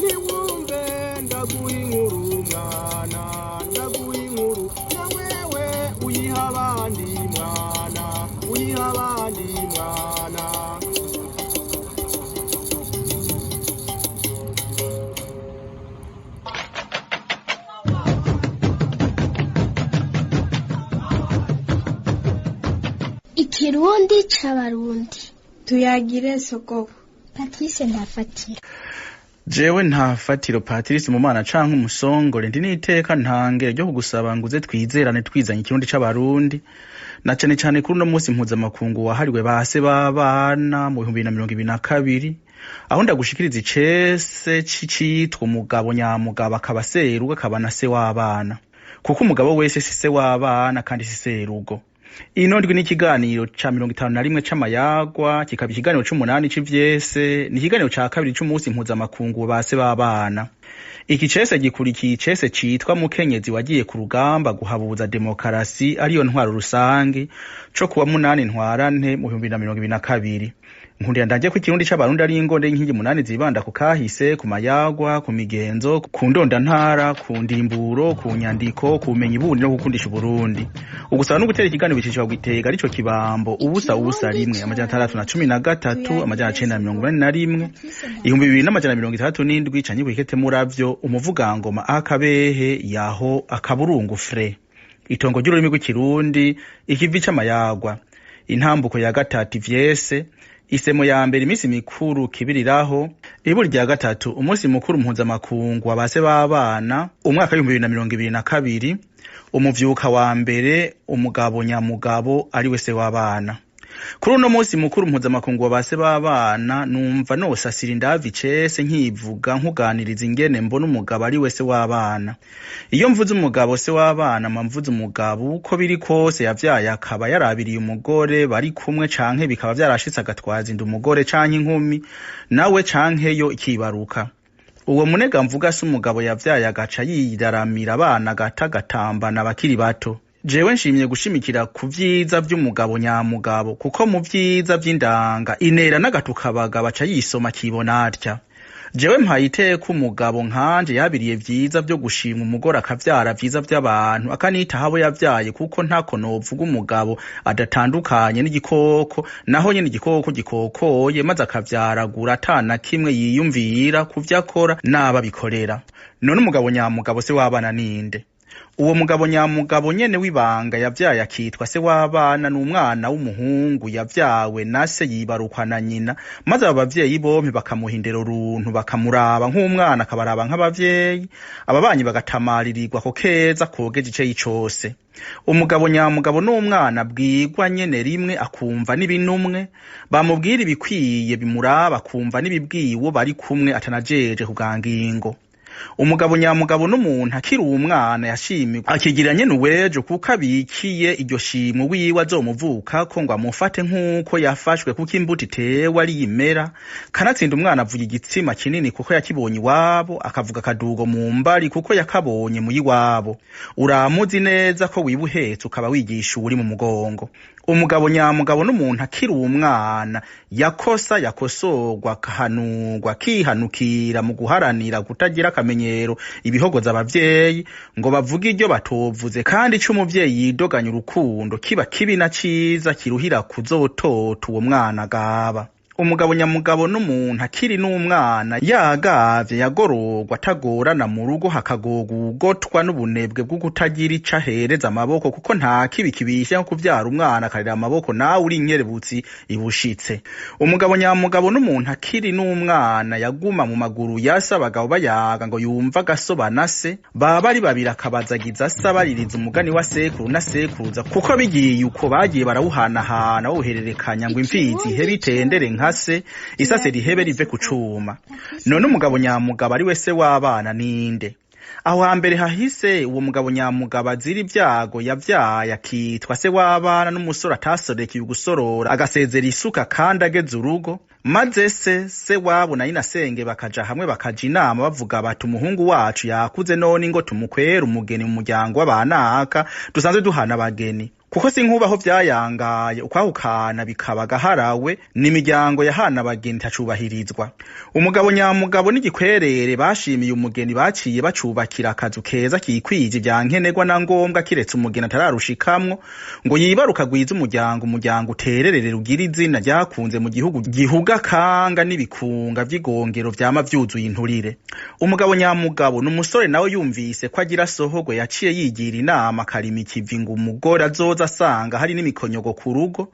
Niwumve ndaguha inkuru mwana, ndaguha inkuru na wewe uyiha abandi mwana, uyiha abandi mwana. Ikirundi c'Abarundi. Tuyagire sogoko. Patrice Ntafatira. Jewe nta fatiro Patrice mu mana canke umusongore, ndi n'iteka ntangere ryo kugusaba nguze twizerane twizanye ikirundi c'Abarundi, na cane cane kuri uno munsi mpuzamakungu wahariwe base b'abana mu 2022, aho ndagushikiriza icese c'icitwa umugabo nyamugabo akaba serugo akaba na se w'abana, kuko umugabo wese si se w'abana kandi si serugo. Ino ndwi n'ikiganiro ca 51 c'amayagwa, kikaba ikiganiro c'umunani c'ivyese, ni ikiganiro ca kabiri c'umunsi mpuzamakungu base b'abana. Iki cese gikurikiye icese citwa Mukenyezi wagiye ku rugamba guhabuza demokarasi ariyo ntwaro rusange, co kuwa 8 Ntwarante mu 2022. Nkundira ndangiye ko ikirundi c'Abarundi ari ingonde y'inkingi munani zibanda ku kahise, ku mayagwa, ku migenzo, ku ndondantara, ku ndimburo, ku nyandiko, ku bumenyi bundi no gukundisha Uburundi. Ugusaba no gutera ikiganiro bicishwa gitega arico kibambo 0 0 1 613 981 2267 canke kwikete muravyo umuvugangoma akabehe yaho akaburungu fre. Itongo ry'ururimi rw'ikirundi, ikivi c'amayagwa, intambuko ya gatatu ivyese, isemo ya mbere iminsi mikuru kibiriraho, iburi rya gatatu umunsi mukuru mpuzamakungu wabase b'abana umwaka w'2022, umuvyuka wa mbere umugabo nyamugabo ari we se w'abana. Kuri uno munsi mukuru mpuzamakungu wabase b'abana, numva nosasira indavi icese nkivuga nkuganiriza ingene mbona umugabo ari we se w'abana. Iyo mvuze umugabo se w'abana, mba mvuze umugabo uko biri kose yavyaye akaba yarabiriye umugore bari kumwe, canke bikaba vyarashitse agatwaza inda umugore canke inkumi nawe canke yo ikibaruka. Uwo munega mvuga si umugabo yavyaye agaca yiraramira abana agata agatambana abakiri bato. Jewe nshimye gushimikira ku vyiza vy'umugabo nyamugabo, kuko mu vyiza vy'indanga inera n'agatukabaga baca yisoma akibona atya. Jewe mpaye iteka umugabo nkanje yabiriye vyiza vyo gushima umugore akavyara vyiza vy'abantu akanitaho abo yavyaye, kuko ntako novuga umugabo adatandukanye n'igikoko, naho nyene igikoko gikokoye maze akavyaragura ata na kimwe yiyumvira ku vyo akora n'abo abikorera. None umugabo nyamugabo se w'abana ninde? Uwo mugabo nyamugabo nyene w'ibanga yavyaye akitwa se w'abana ni umwana w'umuhungu yavyawe na se yibarukwa na nyina, maze abo bavyeyi bompi bakamuha indero runtu, bakamuraba nk'umwana akabaraba nk'abavyeyi, ababanyi bagatamaririrwa ko keza kogeje iceyi cose. Umugabo nyamugabo n'umwana bwigwa nyene rimwe akumva n'ibinumwe, bamubwira ibikwiye bimuraba akumva n'ibibwiwe bari kumwe atanajeje ku bwa ngingo. Umugabo nyamugabo n'umuntu akiri umwana yashimirwa akigira nyene uwejo, kuko abikiye iryo shimwe wiwe azomuvukako ngo amufate nk'uko yafashwe, kuko imbuto itewe ari imera. Kanatsinda umwana avuga igitsima kinini kuko yakibonye iwabo, akavuga akadugo mu mbari kuko yakabonye mu yiwabo. Uramuzi neza ko wiba uhetse ukaba wigisha uwuri mu mugongo. Umugabo nyamugabo n'umuntu akiri umwana yakosa yakosorwa akahanurwa akihanukira mu guharanira kutagira akamenyero ibihogoza abavyeyi ngo bavuge iryo batovuze, kandi ico umuvyeyi yidoganya urukundo kiba kibi na ciza kiruhira kuzotota uwo mwana agaba. Umugabo nyamugabo n'umuntu akiri n'umwana yagavye yagororwa atagorana mu rugo, hakagorwa ugotwa n'ubunebwe bwo kutagira ico ahereza amaboko, kuko nta kibi kibishe nko kuvyara umwana akarera amaboko nawe uri inkerebutsi ibushitse. Umugabo nyamugabo n'umuntu akiri n'umwana yaguma mu maguru yasa abagabo bayaga ngo yumva agasobana se, baba ari babiri akabazagiza se abaririza umugani wa sekuru na sekuruza, kuko bigiye uko bagiye barawuhanahana bawuhererekanya ngo imfizi ihebe itendere nka se, isase rihebe rive ku cuma. None umugabo nyamugabo ari we se w'abana ninde? Aho hambere hahise uwo mugabo nyamugabo azira ibyago yavyaye akitwa se w'abana n'umusore atasorekeye ugusorora agasezera isuka kandi ageze urugo, maze se se wabo na nyinasenge bakaja hamwe bakaja inama bavuga bati umuhungu wacu yakuze none ngo tumukwere umugeni mu muryango w'abanaka dusanzwe duhana abageni. Kuko sinkubaho vyayangaye ukwahukana bikaba gaharawe n'imiryango yahana abageni itacubahirizwa. Umugabo nyamugabo n'igikwerere bashimiye umugeni baciye bacubakira akazu keza kikwije ivya nkenerwa na ngombwa, kiretse umugeni atararushikamwo ngo yibaruka agwize umuryango, umuryango utererere rugire izina ryakunze mu gihugu gihuga kanga n'ibikunga vy'igongero vyama vyuzuye inturire. Umugabo nyamugabo n'umusore nawe yumvise ko agira sohogwe yaciye yigira inama akarima ikivi ngo umugore azoza asanga hari n'imikonyogo ku rugo,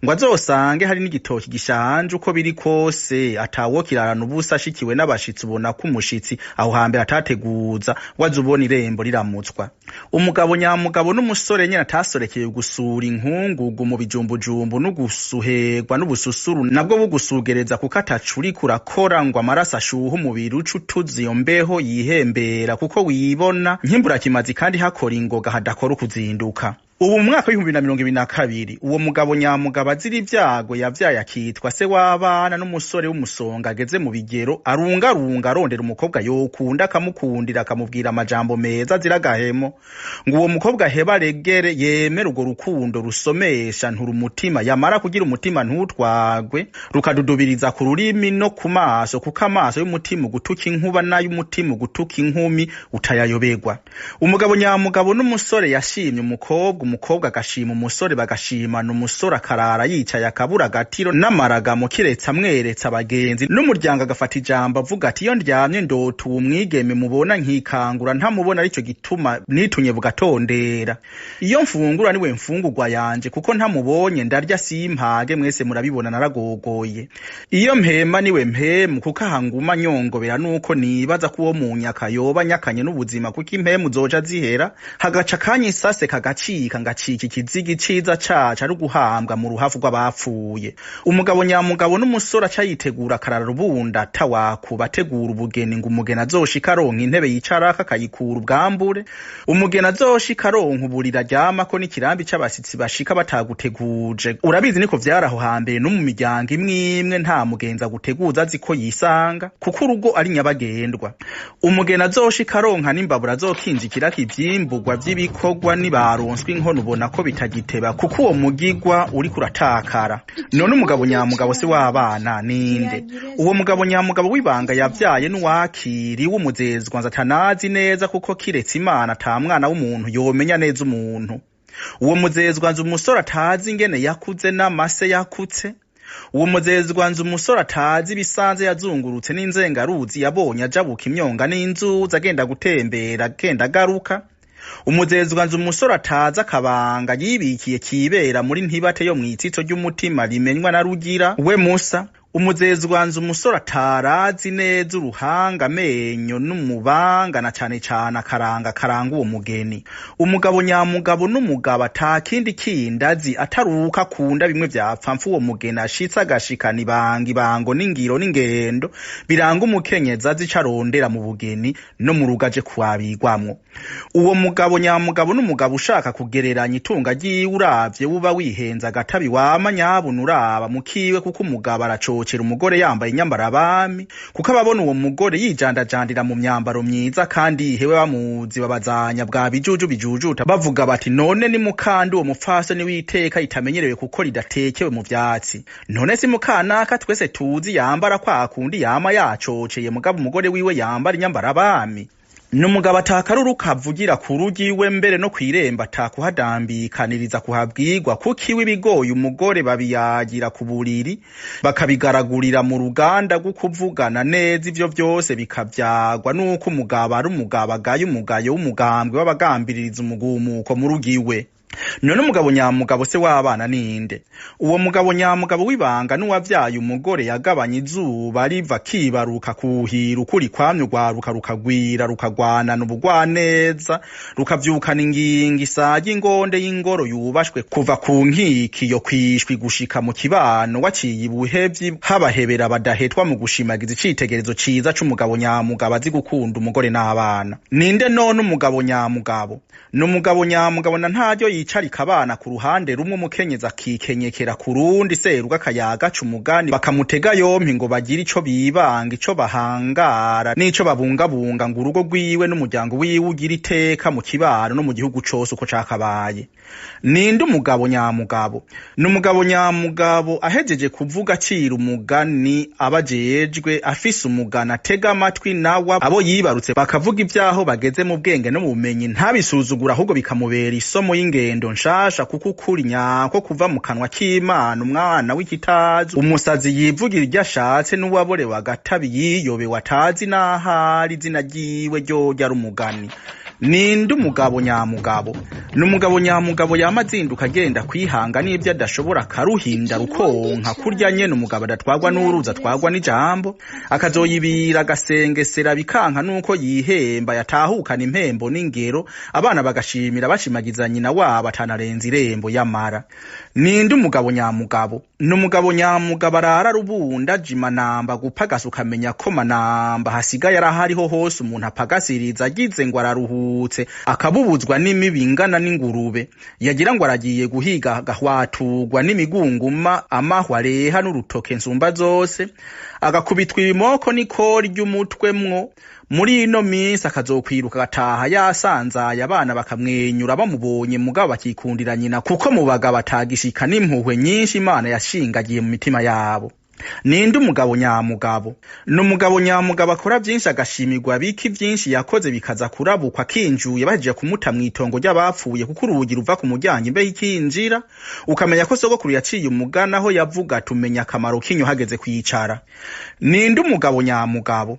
ngo azosange hari n'igitoki gishanje. Uko biri kose atawo kirarana ubusa ashikiwe n'abashitsi, ubona ko umushitsi aho hambere atateguza waza ubona irembo riramutswa. Umugabo nyamugabo n'umusore nyene atasorekeye gusura inkungugu mu bijumbujumbu n'ugusuherwa n'ubususuru nabwo bugusugereza, kuko atacurika urakora ngo amaraso ashuhe umubiri uce utuzi iyo mbeho yihembera, kuko wibona nkimburakimazi kandi hakora ingoga hadakora ukuzinduka. Ubu mu mwaka w'2022 uwo mugabo nyamugabo azira ivyago yavyaye akitwa se w'abana n'umusore w'umusonga ageze mu bigero, arungarunga arondera umukobwa yokunda akamukundira akamubwira amajambo meza azira agahemo, ngo uwo mukobwa ahebe aregere yemere urwo rukundo rusomesha ntura umutima, yamara kugira umutima ntutwagwe rukadudubiriza ku rurimi no ku maso, kuko amaso y'umutima ugutuka inkuba n'ay'umutima ugutuka inkumi utayayoberwa. Umugabo nyamugabo n'umusore yashimye umukobwa, umukobwa agashima umusore, bagashimana, umusore akarara yicaye akabura agatiro n'amaragamo kiretse amweretse abagenzi n'umuryango, agafata ijambo avuga ati iyo ndyamye ndota uwo mwigeme mubona nkikangura ntamubona, aricyo gituma nitunye bugatondera. Iyo mfungura niwe mfungurwa yanje, kuko ntamubonye ndarya simpage, mwese murabibona naragogoye. Iyo mpema niwe mpemu, kuko ahanguma nyongobera nuko nibaza ko uwo munyaka yoba nyakanye n'ubuzima, kuko impemu zoja zihera hagaca akanya isase kagacika ngacika ikizigi ciza caca ari uguhambwa mu ruhavu rw'abapfuye. Umugabo nyamugabo n'umusore aca yitegura akarara rubunda atawakuba ategura ubugeni ngo umugeni azoshika aronka intebe yicarako akayikura ubwambure, umugeni azoshika aronka uburiri aryamako n'ikirambi c'abashitsi bashika bataguteguje. Urabizi niko vyari aho hambere no mu miryango imwe imwe, nta mugenzi aguteguza azi ko yisanga kuko urugo ari nyabagendwa. Umugeni azoshika aronka n'imbabura azokinjikirako ivyimburwa vy'ibikorwa nibaronswa inkono, ubona ko bitagiteba kuko uwo mugigwa uriko uratakara. None umugabo nyamugabo se w'abana ninde? Uwo mugabo nyamugabo w'ibanga yavyaye n'uwakiri w'umuzezwa nzatanazi neza, kuko kiretse Imana ata mwana w'umuntu yomenya neza umuntu. Uwo muzezwa nzi umusore atazi ingene yakuze n'amase yakutse. Uwo muzezwa nzi umusore atazi ibisanze yazungurutse n'inzengaruzi yabonye ajabuka imyonga n'inzuzi agenda gutembera agenda agaruka. Umuzezwa nzi umusore atazi akabanga yibikiye kibera muri ntibate yo mw'itsitso ry'umutima rimenywa na Rugira we Musa. Umuzezwa nzi umusore atarazi neza uruhanga amenyo n'umubanga na cane cane akaranga karanga uwo mugeni. Umugabo nyamugabo n'umugabo atakindi kindi azi ataruka akunda bimwe vyapfa mfu uwo mugeni ashitse agashikana ibanga ibango n'ingiro n'ingendo biranga umukenyezi azi ico arondera mu bugeni no mu rugo aje kwabigwamwo. Uwo mugabo nyamugabo n'umugabo ushaka kugereranya itunga ryiwe uravye uba wihenze agatabi wama nyabuna uraba mukiwe, kuko umugabo aracocera umugore yambaye inyambarabami, kuko ababona uwo mugore yijandajandira mu myambaro myiza kandi yihewe bamuzi babazanya bwa bijuju bijujuta bavuga bati none ni mukandi uwo mupfasoni w'iteka itamenyerewe kuko ridatekewe mu vyatsi, none si mukanaka twese tuzi yambara kwa kundi yama yacoceye mugabo umugore wiwe yambara inyambarabami. N'umugabo atakaruruka avugira ku rugi iwe mbere no kw'irembo atakuhadambikaniriza kuhabwirwa, kuko iwe ibigoye umugore babiyagira ku buriri bakabigaragurira mu ruganda rw'ukuvugana neza, ivyo vyose bikavyagwa n'uko umugabo ari umugabo agaye umugayo w'umugambwe w'abagambiririza umugumuko mu rugi iwe. None umugabo nyamugabo se w'abana ninde? Uwo mugabo nyamugabo w'ibanga n'uwavyaye umugore yagabanye izuba riva akibaruka kuhira ukuri kwamye urwaruka rukagwira rukagwanana ubugwaneza rukavyukana ingingo isaga ingonde y'ingoro yubashwe kuva ku nkikiyo kwishwi gushika mu kibano, waciye ibuhevyi habahebera badahetwa mu gushimagiza icitegerezo ciza c'umugabo nyamugabo azi gukunda umugore n'abana. Ninde none umugabo nyamugabo? Ni umugabo nyamugabo na ntaryo bicarika abana ku ruhande rumwe, umukenyezi akikenyekera ku rundi, serugo akayaga aca umugani, bakamutega yompi ngo bagire ico bibanga, ico bahangara n'ico babungabunga, ngo urugo rwiwe n'umuryango wiwe ugire iteka mu kibano no mu gihugu cose uko cakabaye. Ninde umugabo nyamugabo? Ni umugabo nyamugabo ahejeje kuvuga acira umugani abajejwe, afise umugani atega amatwi nawe abo yibarutse bakavuga ivyaho bageze mu bwenge no mu bumenyi, ntabisuzugura ahubwo bikamubera isomo y'ingendo nshasha, kuko ukuri nyako kuva mu kanwa k'Imana. Umwana w'ikitazi, umusazi yivugira iryo ashatse, n'uwaborewe agatabi yiyobewe atazi n'ahari izina ryiwe ryorya ari umugani. Ninde umugabo nyamugabo? Ni umugabo nyamugabo yama azinduka agenda kwihanga n'ibyo adashobora, akaruhinda rukonka kurya nyene umugabo adatwagwa n'uruzi, atwagwa n'ijambo, akazoyibira agasengesera bikanka nuko yihemba yatahukana impembo n'ingero, abana bagashimira bashimagiza nyina wabo atanarenza irembo yamara. Ninde umugabo nyamugabo? Ni umugabo nyamugabo arara rubunda jimanamba gupagasa, ukamenya ko manamba hasigaye arahariho hose umuntu apagasiriza agize ngo araruhutse, akabubuzwa n'imibi ingana n'ingurube, yagira ngo aragiye guhiga agahwaturwa n'imigunguma, amahwa areha n'urutoke nsumba zose, agakubitwa ibimoko n'ikori ry'umutwe mwo. Muri ino minsi akazokwiruka agataha yasanzaye, abana bakamwenyura bamubonye, mugabo bakikundira nyina, kuko mu bagabo atagishika n'impuhwe nyinshi Imana yashingagiye mu mitima yabo. Ninde umugabo nyamugabo? Ni umugabo nyamugabo akora vyinshi agashimirwa biki, vyinshi yakoze bikaza kurabukwa akinjuye bahejeje kumuta mw'itongo ry'abapfuye, kuko urugi ruva ku muryango imbeho ikinjira, ukamenya ko sogokuru yaciye umugani aho yavuga tumenya akamaro k'inyo hageze kwicara. Ninde umugabo nyamugabo?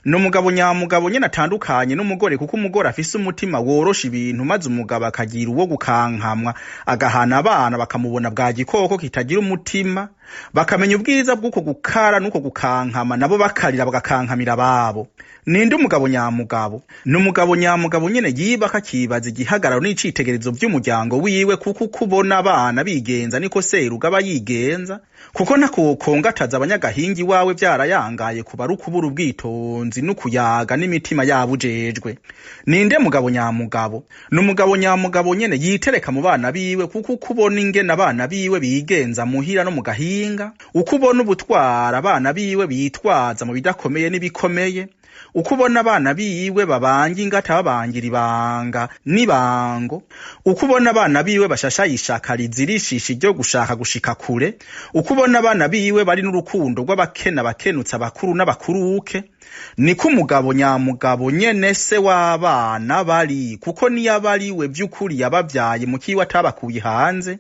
Ni umugabo nyamugabo nyene atandukanye n'umugore, kuko umugore afise umutima worosha ibintu, maze umugabo akagira uwo gukankamwa, agahana abana bakamubona bwa gikoko kitagira umutima, bakamenya ubwiza bw'uko gukara n'uko gukankama, nabo bakarira bagakankamira ababo. Ninde umugabo nyamugabo? Ni umugabo nyamugabo nyene yibaka akibaza igihagararo n'icitegererezo vy'umuryango wiwe, kuko uko ubona abana bigenza niko serugo aba yigenza, kuko ntakokongataza abanyagahinga iwawe vyarayangaye kuba ari ukubura ubwitonzi n'ukuyaga n'imitima yabo ujejwe. Ninde mugabo nyamugabo? Ni umugabo nyamugabo nyene yitereka mu bana biwe, kuko uko ubona ingene abana biwe bigenza muhira no mu gahinga, uko ubona ubutwara abana biwe bitwaza mu bidakomeye n'ibikomeye, uko ubona abana biwe babanga ingata babangira ibanga n'ibango, uko ubona abana biwe bashashaye ishaka rizirishisha iryo gushaka gushika kure, uko ubona abana biwe bari n'urukundo rw'abakena bakenutse abakuru n'abakuruke, niko umugabo nyamugabo nyene se w'abana bari, kuko niyo abariwe vy'ukuri yabavyaye mu kiwe atabakuye hanze.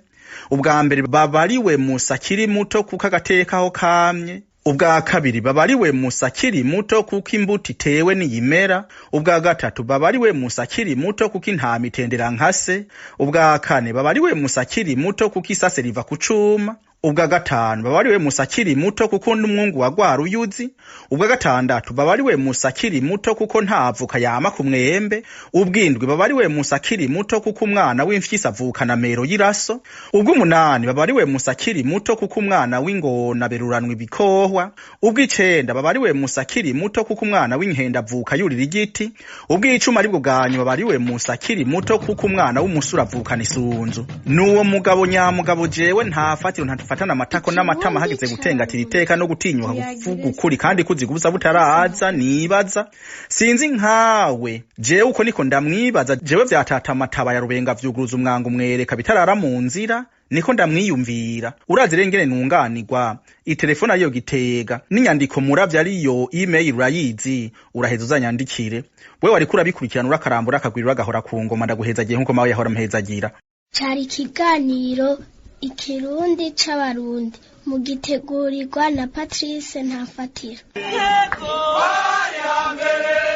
Ubwa mbere babariwe Musa akiri muto, kuko agateka aho kamye. Ubwa kabiri babariwe Musa akiri muto, kuko imbuto itewe niyimera. Ubwa gatatu babariwe Musa akiri muto, kuko intama itendera nka se. Ubwa kane babariwe Musa akiri muto, kuko isase riva ku cuma. Ubwa gatanu babariwe Musa akiri muto, kuko n'umwungu wa rwaruyuzi. Ubwa gatandatu babariwe Musa akiri muto, kuko ntavuka yama ku mwembe. Ubwindwi babariwe Musa akiri muto, kuko umwana w'imfyisi avukana mero y'iraso. Ubw'umunani babariwe Musa akiri muto, kuko umwana w'ingona beruranwa ibikohwa. Ubw'icenda babariwe Musa akiri muto, kuko umwana w'inkende avuka yurira igiti. Ubw'icumi aribwo bwa nyuma babariwe Musa akiri muto, kuko umwana w'umusura avukana isunzu. N'uwo mugabo nyamugabo jewe ntafatiro ntafatana amatako n'amatama hageze gutengatira iteka no gutinyuka kuvuga ukuri kandi kuzigubuza butaraza. Nibaza sinzi nkawe, jewe uko niko ndamwibaza, jewe vyatata amataba ya rubenga vyuguruza umwango umwereka bitarara mu nzira, niko ndamwiyumvira. Urazi rero ingene nunganirwa, itelefone ariyo gitega n'inyandiko muravyo ariyo email urayizi, uraheza uzanyandikire. Wewe wariko urabikurikirana urakarambura akagwira uragahora ku ngoma, ndaguhezagiye nkuko mawe yahora ampezagira. Cari ikiganiro Ikirundi c'Abarundi mugitegurirwa na Patrice Ntafatira. Hepfo hari hambere.